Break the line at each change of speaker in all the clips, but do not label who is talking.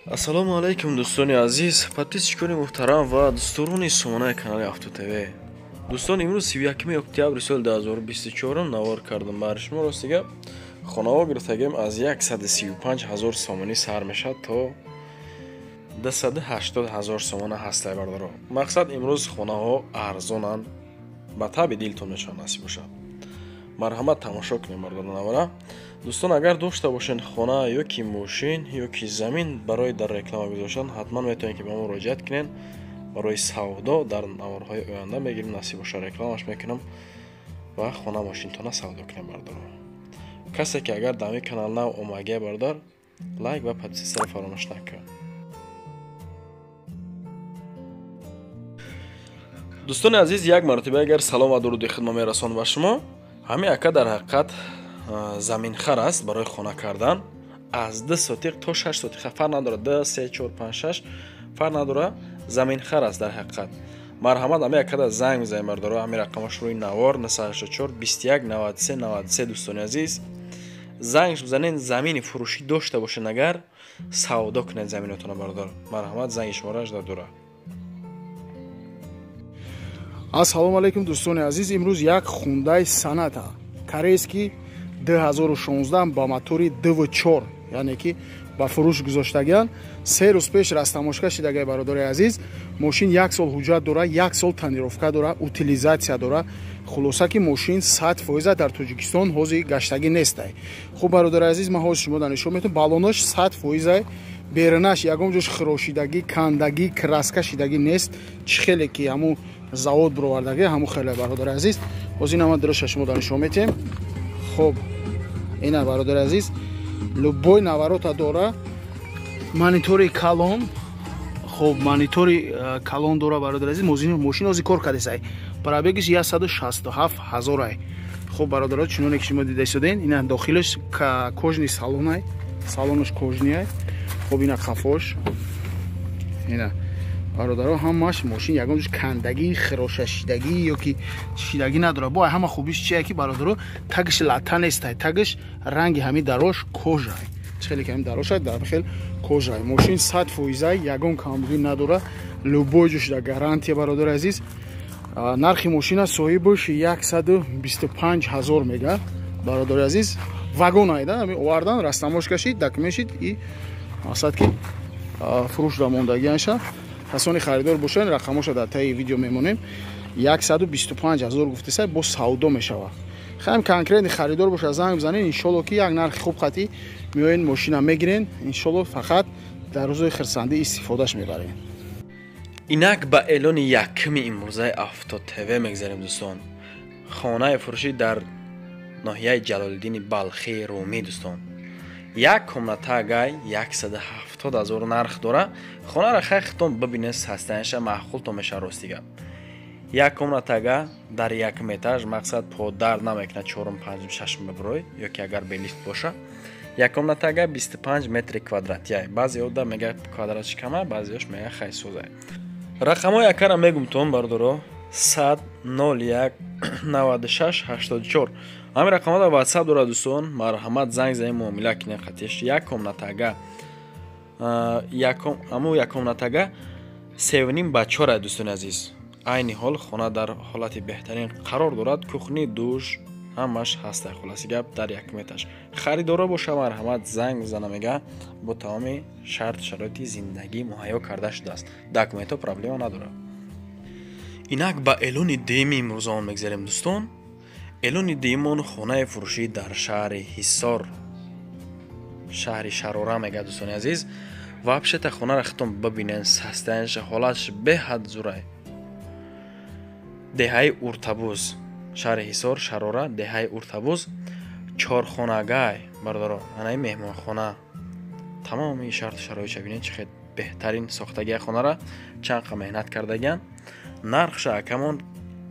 Ассалому алайкум, дӯстони азиз, подписчикони муҳтарам ва дӯстдорони сомонаи канали Авто ТВ. Дӯстон, имрӯз 31 октябри соли 2024 навор кардам барои шумо. Рости гап, хонаҳо гирифтагем аз 135 ҳазор сомонӣ сар мешавад то 280 ҳазор сомона ҳастай, бардаро. Мақсад, имрӯз хонаҳо арзонанд, ба таби дилтон мешавад, насиб бошад. Марҳамат, тамошо кунем, бардаро, навора. Дӯстон, агар дошта бошед хона ё ки мошин ё ки замин барои дар реклама гузоштан, ҳатман метавонед, ки ба мо муроҷиат кунед барои савдо. Дар наворҳои оянда мегирем, насиб боша, рекламаш мекунам ва хона мошинтона савдо кунем, бардаро. Касе ки агар дар ин канал нав омагия, бародар, лайк ва подписатьсяро фаромӯш накун. Дӯстони азиз, як маротиба агар салом ва дуруди худмо мерасон ба шумо. Ҳамин ака дар ҳақиқат заминхар аст барои хона кардан. Аз 2 сотиқ то 6 сотиқ фарқ надорад, 2, 3, 4, 5, 6 фарқ надорад, заминхар аст дар ҳақиқат. Марҳамат, ҳамин акада занг бизанед, бародаро. Ҳамин рақамаш рӯи навор: 984 21 93 93. Дӯстони азиз, занг бизанед, замини фурӯшӣ дошта бошед агар, савдо кунед заминотона, бародар. Марҳамат, занги шуморо ажда дора.
Ассалому алайкум, дӯстони азиз. Имрӯз як Хундай Соната корейский 2016 ба мотори 2.4, яъне ки ба фурӯш гузоштагиан. 3 рӯз пеш растамошка шидагай, бародари азиз. Мошин як сол ҳуҷҷат дора, як сол тонировка дора, утилизация дора. Хулоса ки мошин 100%-а, дар Тоҷикистон ҳозир гаштагӣ нестай. Хуб, бародари азиз, ман ҳозир шумо нишон метавонам. Балонош 100%-ай, берунаш ягон ҷош хирошидагӣ, кандагӣ, краска шидагӣ нест. Чӣ хеле ки ҳамун завод бировардагӣ, ҳамун хеле, бародари азиз. Ҳозир ина ман дуруша шумо нишон метиҳем. Хуб, ина, бародари азиз, любой наворота дора, монитори калон. Хуб, монитори калон дора, бародари азиз. Мошин ҳозир кор кардесай, пробегиш 167 ҳазорай. Хуб, бародаро, чуноне ки шумо дида истоден, ина дохилаш кожаный салонай, салонош кожаныйай. Хуб, ина қафош, ина, бародаро, ҳамаш мошин ягон ҷош кандагӣ, хирошашидагӣ ё ки шидагӣ надорад. Бо ҳама хубиш чие ки, бародаро, тагиш лата нестай, тагиш ранги ҳами дарош кожай. Хеле ки ҳами дарошай, дар хел кожай. Мошин 100%-ай, ягон камбудӣ надора, любой ҷош да гарантия, бародари азиз. Нархи мошина соҳибаш 125 000 мега, бародари азиз. Вагонай да ҳами овардан, растамош кашид, документ шид и мақсад ки фурӯш да мондагианша. Касони харидор бошанд, рақамоша дар таи видео мемонем. 125 ҳазор гуфтесай, бо савдо мешавад. Хаем конкретный харидор боша, занг бизанед. Иншолло ки як нархи хуб қатӣ меоен, мошина мегирен. Иншолло, фақат дар рӯзои хирсандӣ истифодаш мебарем.
Инак ба эълони якуми имрӯзаи Авто ТВ мегзарем, дӯстон. Хонаи фурӯшӣ дар ноҳияи Ҷалолиддини Балхии Румӣ, дӯстон. Як комнатагай, 170 ҳазор нарх дора. Хонаро хай хитон бибинед, состояниеша маъқултон мешавад. Рости гап, як комнатага дар якум этаж, мақсад, подар намекунад, чорум, панҷум, шашум бибурой ё ки агар бе лифт боша. Як комнатага, 25 метри квадрат. Яй баъзеҳо да мега квадратш кама, баъзеҳош мега хай созай. Рақамҳои акара мегумтон, бародаро: 100 01 96 84. Ҳамин рақамҳо дар WhatsApp дорад, дӯстон. Марҳамат, занг занед, муомила кунед қатиш. Як комнатага, аму як комнатага севним ба чора, дӯстони азиз. Айни ҳол хона дар ҳолати беҳтарин қарор дорад, кухни, душ, ҳамаш ҳаста. Хулоси гап, дар якум этаж. Харидоро боша, марҳамат, занг бизана. Мега, бо тамоми шарт шароити зиндагӣ муҳайё карда шудааст, документҳо проблема надорад. Инак ба эълони дуюми имрӯзаон мегзарем, дӯстон. Эълони дуюмон хонаи фурӯшӣ дар шаҳри Ҳисор, шаҳри Шарора мега, дӯстони азиз. Вообще-то хонаро хитон бибинен, состояниеша, ҳолатш беҳад зурай. Деҳаи Уртабуз, шаҳри Ҳисор, Шарора, деҳаи Уртабуз, чорхонагай, бародаро. Анаи меҳмонхона, тамоми шарту шароитша бинед, чӣ хел беҳтарин сохтагия хонара, чанд қа меҳнат кардагиян. Нархша акамон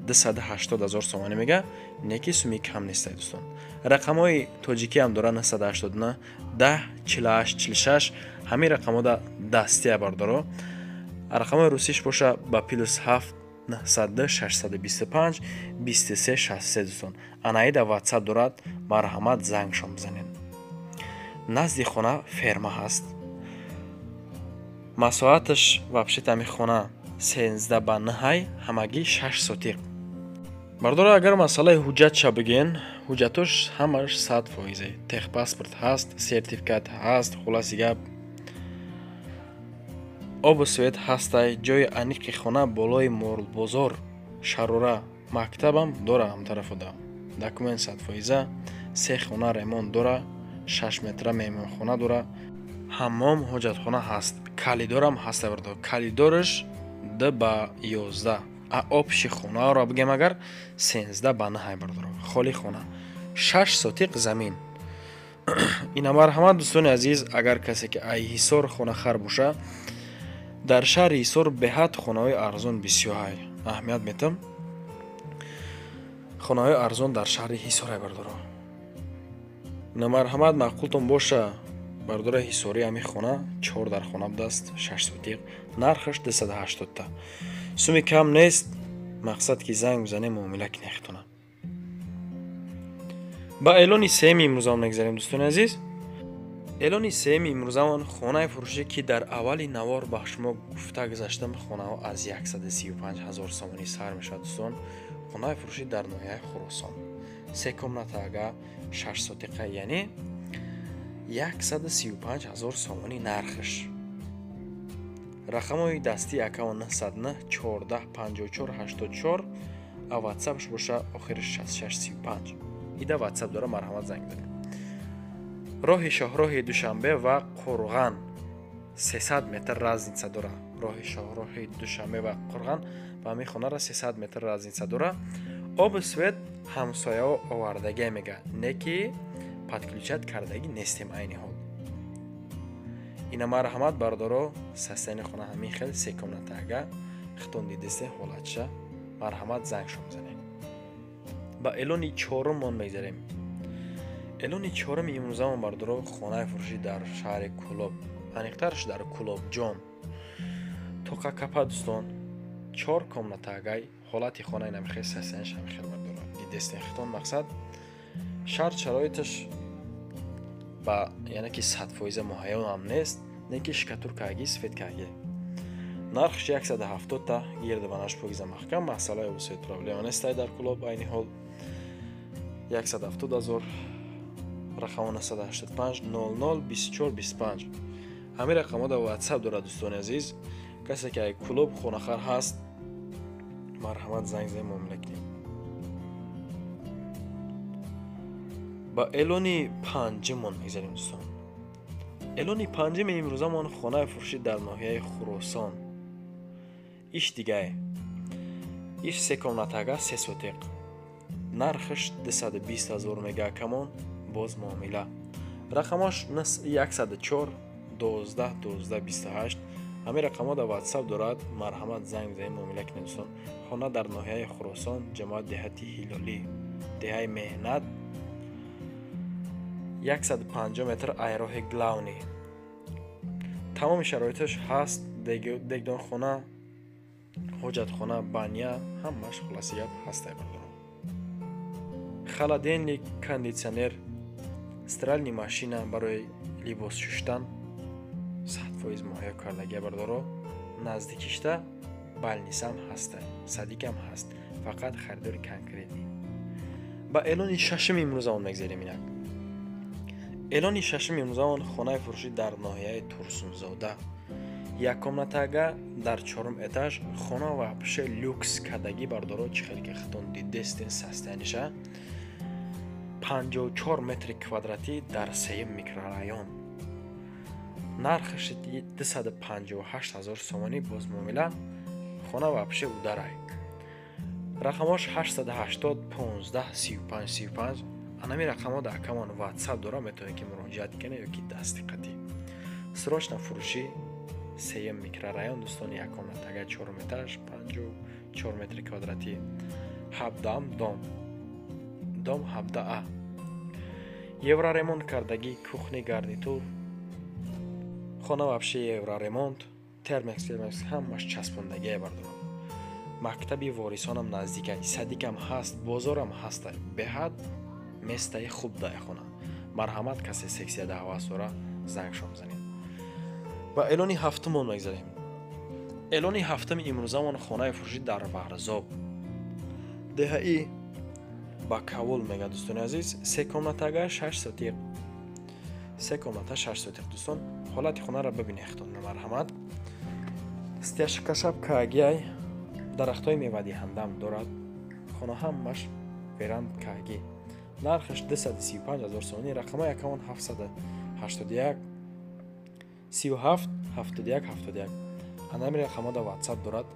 280 ҳазор сомонӣ мега, неки суми кам нестай, дӯстон. Рақамҳои тоҷикиам дора: 989 10 48 46. Ҳамин рақамҳо да дастия, бародаро. Рақамҳои русиш боша ба +7 902 625 23 63. Дӯстон, анаида WhatsApp дорад, марҳамат, зангшон бизанед. Назди хона ферма ҳаст. Масоҳаташ вообще-то ҳами хона 13 ба 9, ҳамагӣ 6 сотиқ. Бардора, агар масъалаи ҳуҷҷатша бигӯен, ҳуҷҷатош ҳамаш 100%. Техпаспорт ҳаст, сертификат ҳаст, хулоси гап обу свет ҳастай. Ҷои аниқи хона болои молбозор, Шарора, мактабам дора ҳамтарафода. Документ 100%, се хона ремонт дора, 6 метра меҳмонхона дора, ҳаммом, ҳоҷатхона ҳаст, калидорам ҳаста бардор. Калидораш 2 ба 11. А общий хонаро бигем агар 13 ба 9 бардор. Холи хона 6 сотиқ замин. Ина марҳамат, дӯстони азиз, агар касе ки ай Ҳисор хонахар боша, дар шаҳри Ҳисор беҳад хонаҳои арзон бисёрай. Аҳамият метам, хонаҳои арзон дар шаҳри Ҳисорай бардоро. Ина марҳамат, маъқултон боша бардора Ҳисорӣ, ҳамин хона 4 дар хона будааст, 6 сотиқ, нархаш 280 та. Суми кам нест, мақсад ки занг бизанем, муомила кинехтона. Ба эълони сеюми имрӯзамон мегзарем, дӯстони азиз. Эълони сеюми имрӯзамон хонаи фурӯшӣ, ки дар аввали навор ба шумо гуфта гузаштам, хонаҳо аз 135 ҳазор сомонӣ сар мешавад, дӯстон. Хонаи фурӯшӣ дар ноҳияи Хуросон, се комната ага, 6 сотиқа, яъне 135 ҳазор сомонӣ нархаш. Рақамҳои дастии акао 909 14 54 84, а ватсапш боша охираш 66 35. Ида ватсап дора, марҳамат занг занед. Роҳи шоҳроҳи Душанбе ва Қурған 300 метр разница дора. Роҳи шоҳроҳи Душанбе ва Қурған ба ҳамин хонара 300 метр разница дора. Обу свет ҳамсояҳо овардагия мега, не ки подключать кардагӣ нестем айни ҳол. Ина марҳамат бардоро, состояние хона ҳамин хел, се комната ага, хитон дидесте ҳолатша, марҳамат зангшо мезанем. Ба эълони чоруммон мегзарем. Эълони чоруми имрӯзамон бардоро, хонаи фурӯшӣ дар шаҳри Кӯлоб, аниқтараш дар Кӯлобҷон, Тоқакапа, дӯстон, чор комната агай. Ҳолати хона инамихел, состояние ш ҳамихел бардоро, дидестен хитон. Мақсад шарт шароиташ ба яъне ки 100% муҳайёам нест, не ки штукатурка ги, свет каги. Нархш 170 та, гирду банаш покиза маҳкам, масъалаи обусвет проблема нестай дар Кӯлоб айни ҳол. 170 ҳазор, рақамо 985 00 24 25. Ҳамин рақамҳо дар ватсап дорад, дӯстони азиз. Касе ки ай Кӯлоб хонахар ҳаст, марҳамат занг занем, муомила кунем. Ба эълони панҷумон мегзарем, дӯстон. Эълони панҷуми имрӯзамон хонаи фурӯшӣ дар ноҳияи Хуросон. Иш дигае, иш се комната ага, се сотиқ, нархаш 220 ҳазор мега камон, боз муомила. Рақамош 104 12 12 28. Ҳамин рақамҳо дар ватсап дорад, марҳамат занг бизанед, муомила кунед, дӯстон. Хона дар ноҳияи Хуросон, ҷамоат деҳати Ҳилолӣ, деҳаи Меҳнат, 150 метр айроҳи главный. Тамоми шароиташ ҳаст, дегдонхона, ҳоҷатхона, баня, ҳамааш хулоси гап ҳастай бардорам. Холодильник, кондитсионер, стиральный машина барои либос шуштан 100% муҳайё кардагия бардоро. Наздикишта больница м ҳастай, садик ам ҳаст, фақат харидори конкретный. Ба эълони шашуми имрӯзамон мегзарем инак. Эълони шашуми имрӯзамон хонаи фурӯшӣ дар ноҳияи Турсунзода, як комната ага, дар чорум этаж. Хона вообще люкс кардагӣ бардоро, чӣ хеле ки хитон дидестен состояние ша, 54 метри квадратӣ дар сеюм микрорайон. Нархаш 258 ҳазор сомонӣ, боз муомила. Хона вообще ударай. Рақамош 880 15 35 35. Анами рақамҳо дар акамон ватсап дора, метавонед ки муроҷиат кунед ё ки дасти қатӣ. Срочно фурӯшӣ, сеюм микрорайон, дӯстони, як комната ага, чорум этаж, 54 метри квадратӣ, ҳабдаҳам дом, дом 17 а. Евроремонт кардагӣ, кухни гарнитур, хона вообще евроремонт, термекс термекс ҳамаш часпондагие бардорам. Мактаби Ворисонам наздикай, садик ам ҳаст, бозорам ҳастай, беҳад место и хуб дай хона. Марҳамат, касе сексияда ҳавас дора, зангшо бизанед. Ба эълони ҳафтумон мегзарем. Эълони ҳафтуми имрӯзамон хонаи фурӯшӣ дар Варзоб, деҳаи Бакавул мега, дӯстони азиз. Се комнатага, 6 сотиқ, се комната, 6 сотиқ. Дӯстон, ҳолати хонаро бибинед худтон, марҳамат. Стяжкашаб каагиай, дарахтҳои мевадиҳандам дорад хона, ҳамаш веранд каагӣ. Нархаш 235 000 сомонӣ. Рақамаи акамон 781 37 71 71. Анами рақамҳо дар Ватсап дорад.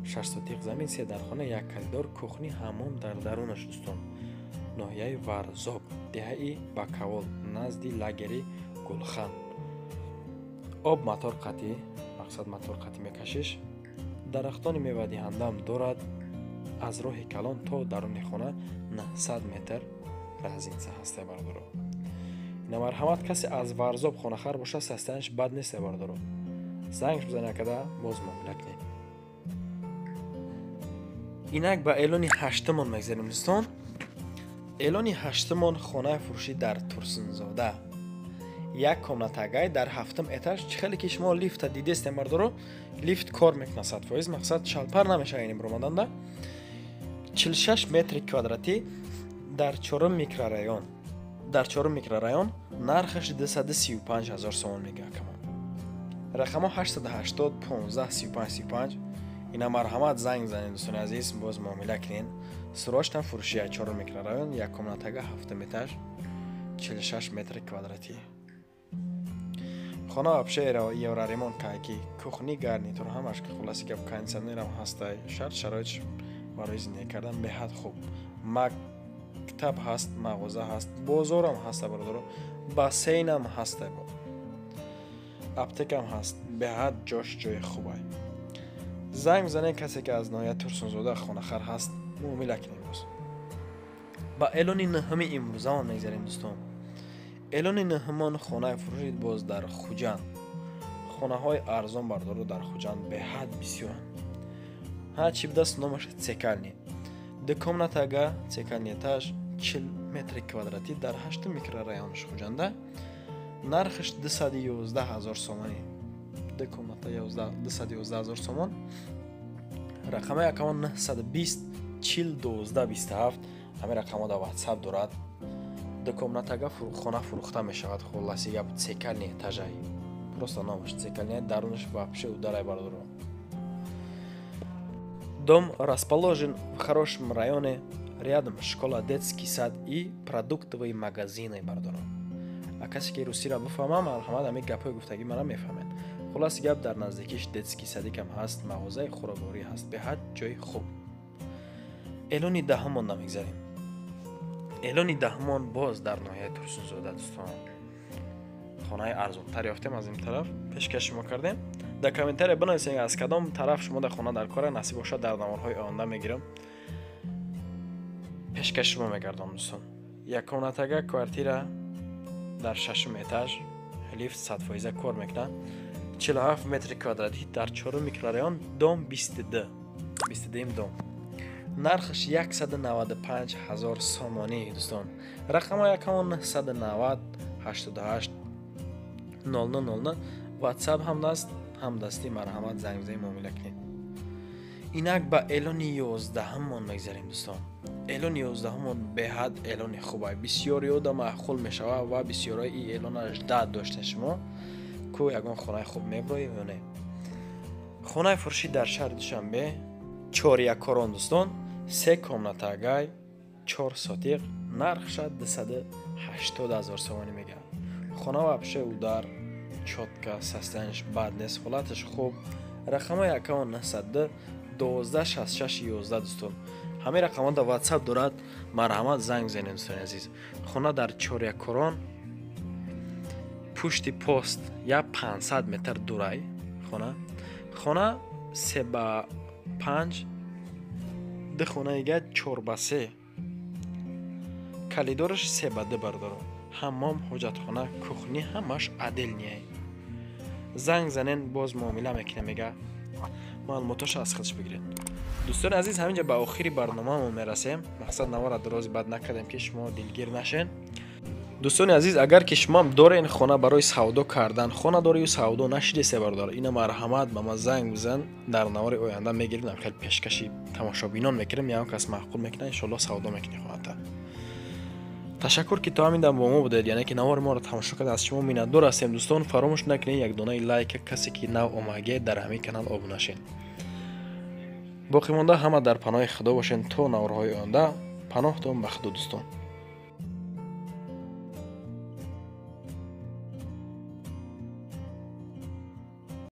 6 сотиқ замин, се дархона, як коридор, кухни, ҳаммом дар дарунаш. Дӯстон, ноҳияи Варзоб, деҳаи Бакавол, назди лагери Гулхан. Об мотор қатӣ, мақсад мотор қатӣ мекашиш. Дарахтони мевадиҳандам дорад. Аз роҳи калон то даруни хона 900 метр разница ҳаста, бардоро. Ина, марҳамат, касе аз Варзоб хонахар бошад, состояниш бад нест, бардоро, зангш бизанед, када боз муомила кунед. Инак ба эълони ҳаштумон мегзарем, дӯстон. Эълони ҳаштумон хонаи фурӯшӣ дар Турсунзода, як комнатагай дар ҳафтум этаж. Чӣ хеле ки шумо лифта дидестем, бардоро, лифт кор мекунад 100%, мақсад шалпар намешавад ин биромаданда. 46 метри квадратӣ дар чорум микрорайон, дар чорум микрорайон. Нархаш 235 ҳазор сомон мега акамон. Рақамҳо 880 15 35 35. Ина, марҳамат, занг занед, дӯстони азиз, боз муомила кунед. Срочно фурӯшия, чорум микрорайон, як комнатага, ҳафтум этаж, 46 метри квадратӣ. Хона вообще евроремонт кайки, кухни, гарнитур ҳамаш, хулоси гап, кондиционерам ҳастай. Шарт шароитш барои зиндагӣ кардан беҳад хуб. Мактаб ҳаст, мағоза ҳаст, бозорам ҳаста, бародаро, бассейнам ҳаста, аптекам ҳаст. Беҳад ҷош ҷои хубай. Занг бизанед, касе ки аз ноҳияи Турсунзода хонахар ҳаст, муомила кунем. Боз ба эълони нӯҳуми имрӯзамон мегзарем, дӯстон. Эълони нӯҳумон хонаи фурӯши боз дар Хуҷанд. Хонаҳои арзон, бардору, дар Хуҷанд беҳад бисёранд. Ҳа, чӣ будаст номаш? Цокольный, ду комнатага, цокольный этаж, 40 метри квадратӣ дар ҳаштум микрорайонаш Хуҷанда. Нархаш 211 000 сомонӣ. Ду комната, 211 000 сомон. Рақамаи акамон 920 40 12 27. Ҳамин рақамҳо дар Ватсап дорад. Ду комнатага хона фурӯхта мешавад. Хулоси гап, цокольный этажай, просто номаш цокольный, дарунаш вообще ударай, бардоро. Дом расположен в хорошем районе, рядом школа, детский сад и продуктовые магазины, бардоро. А касе ки русиро бифаҳмам, марҳамат, ҳамин гапҳои гуфтагӣ мана мефаҳмед. Хулоси гап, дар наздикиш детский садикам ҳаст, мағозаи хӯрокворӣ ҳаст, беҳад ҷои хуб. Эълони даҳумон намегзарем. Эълони даҳумон боз дар ноҳияи Турсунзода, дӯстон. Хонаи арзонтар ёфтем, аз ин тараф пешкаш шумо кардем. Дар комментария бинависед, аз кадом тараф шумо дар хона дар кора. Насиб бошад, дар наворҳои оянда мегирам, пешкаш шумо мегардам, дӯстон. Як комнатага квартира дар шашум этаж, лифт 100% кор мекунад, 47 метри квадратӣ дар чорум микрорайон, дом 22, 22-им дом. Нархаш 195 ҳазор сомонӣ, дӯстон. Рақама якамон 990 88 00 00. Ватсап ҳам даст, ҳам дастӣ, марҳамат, занг бизанед, муомила кунед. Инак ба эълони 11-умон мегзарем, дӯстон. Эълони 11-умон беҳад эълони хубай, бисёр ёда маъқул мешавад ва бисёрои ин эълона ждать доштем. Шумо ку ягон хонаи хуб меброӣ ё не? Хонаи фурӯшӣ дар шаҳри Душанбе, Чорякорон, дӯстон, се комнатагай, 4 сотиқ, нархша 280 000 сомонӣ мегӯяд. Хона вообще удар, чётко, состояниш бад нест, ҳолаташ хуб. Рақамҳои аккаунт 902 12 66 11. Дӯстон, ҳамин рақамҳо дар Ватсап дорад, марҳамат, занг бизанед, дӯстони азиз. Хона дар Чорякорон, пушти пост, як 500 метр дурай хона. Хона 3 ба 5, ду хонаи га 4 ба 3, коридораш 3 ба 2, бардоро. Ҳаммом, ҳоҷатхона, кухни ҳамаш отдельный. Занг занен, боз муомила мекунем, мега. Маълумотоша аз худш бигиред. Дӯстони азиз, ҳаминҷа ба охири барномаамон мерасем. Мақсад, навора дарози бад накардем, ки шумо дилгир нашен. Дӯстони азиз, агар ки шумоам дорен хона барои савдо кардан, хона дорию савдо нашидесе, бародар, ина марҳамат, ба ман занг бизан. Дар навори оянда мегирем, хеле пешкаши тамошобинон мекунем. Ягон кас маъқул мекунад, иншоалло, савдо мекунӣ хоната. Ташаккур, ки то ҳамин дам бо мо будед, яъне ки навори моро тамошо карда. Аз шумо миннатдор ҳастем. Дӯстон, фаромӯш накунед як донаи лайка. Касе ки нав омагед, дар ҳамин канал обуна шед. Боқӣ монда ҳама дар паноҳи Худо бошед то наворҳои оянда. Паноҳтон ба Худо, дӯстон.